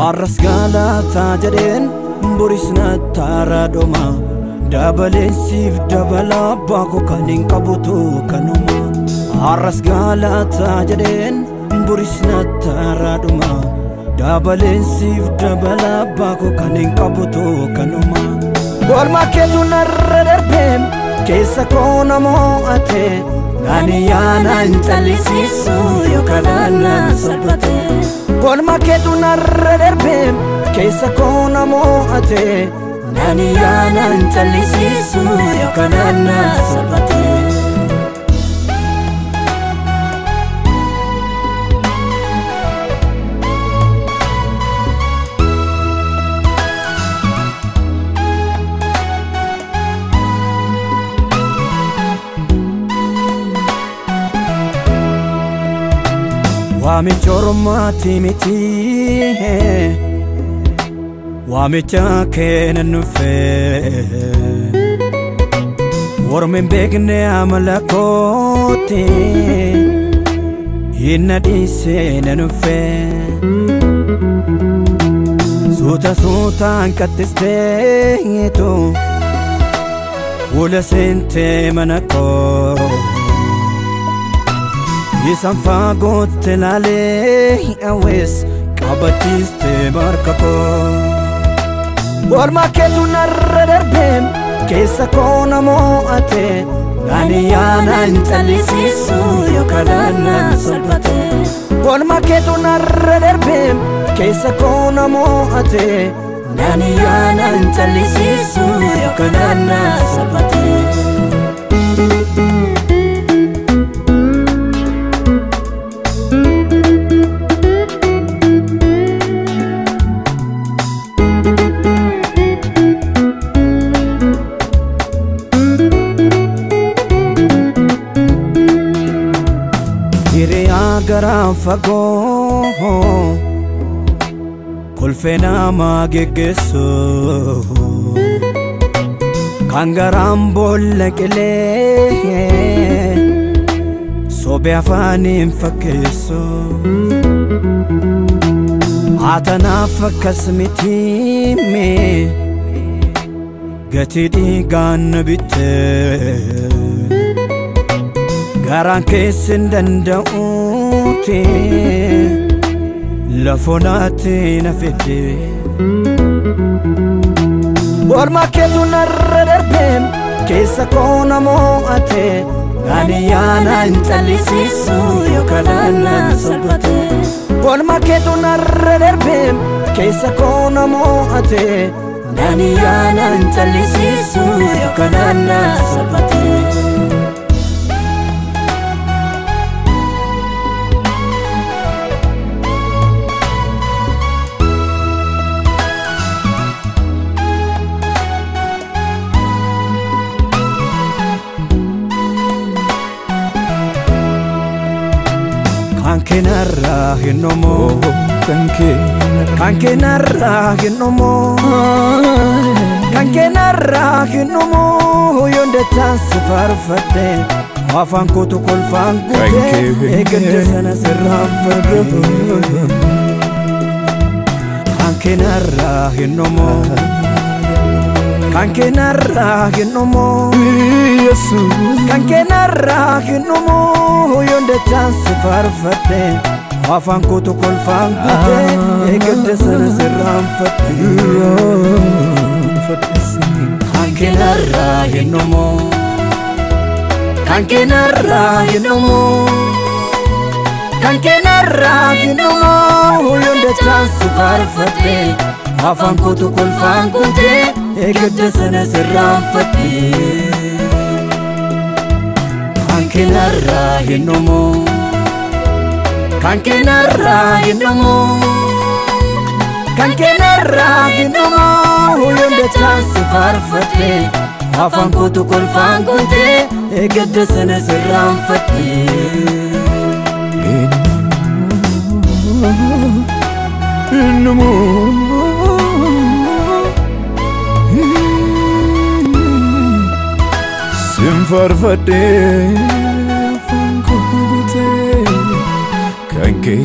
Arras galataa jedheen boris nattara dhuma dabaleensiif dabala abbaa koo kan hin qabutu kanuma. Arras galataa jedheen boris nattara dhuma dabaleensiif dabala abbaa koo kan hin qabutu kanuma. Oolmaa keetu narra darbee keessa koo na mo'ate nani yaanaan callisiisu yookaan naan salphate. Oolmaa keetu narra darbee keessa koo na mo'ate nani yaanaan callisiisu yookaan naan salphate. Waamicha ormaati miti waamicha keenan dhufe ormi hin beekne amala kooti hinna dhiisee nan dhufe suuta suutaan qaxxisteetu fuula seentee mana koo. Isaan fagootti ilaalee hawwees qabachiistee harka koo. Oolmaa keetu narra darbee keessa koo na mo'ate nani yaanaan callisiisu yookaan naan salphate. Oolmaa keetu narra darbee keessa koo na mo'ate nani yaanaan callisiisu yookaan naan salphate. Hiriyaa garaan fagoo kolfee nama geggeessu kan garaan boolla qilee sobee afaaniin fakkeessu. Haatanaaf akkas mitiime gatii dhiigaan na bitte garaan keessi hin danda'uuti lafonaatti na fidde. Oolmaa keetu narra darbee keessa koo na mo'ate nani yaanaan callisiisu yookaan naan salphate. Oolmaa keetu narra darbee keessa koo na mo'ate nani yaanaan callisiisu yookaan naan salphate. Kan keenarraa hin dhumu kan keenarraa hin dhumu kan keenarraa hin dhumu yoon dachaan si faarfadhe afaan kootu kolfaan guute eeggadde sana sirraanfadhe. Kan keenarraa hin dhumu kan keenarraa hin dhumu kan keenarraa hin dhumu yoon dachaan si faarfadhe afaan kootu kolfaan guute eeggadde sana sirraanfadhe. Kan keenarraa hin dhumu kan keenarraa hin dhumu kan keenarraa hin dhumu yoon dachaan si faarfadhe afaan kootu kolfaan guute eeggadde sana sirraanfadhe. Kan keenarraa hin dhumu kan keenarraa hin dhumu kan keenarraa hin dhumu yoon dachaan si faarfadhe afaan kootu kolfaan guute eeggadde sana sirraanfadhe. Sin faarfadhee afaan koo guutee kan kee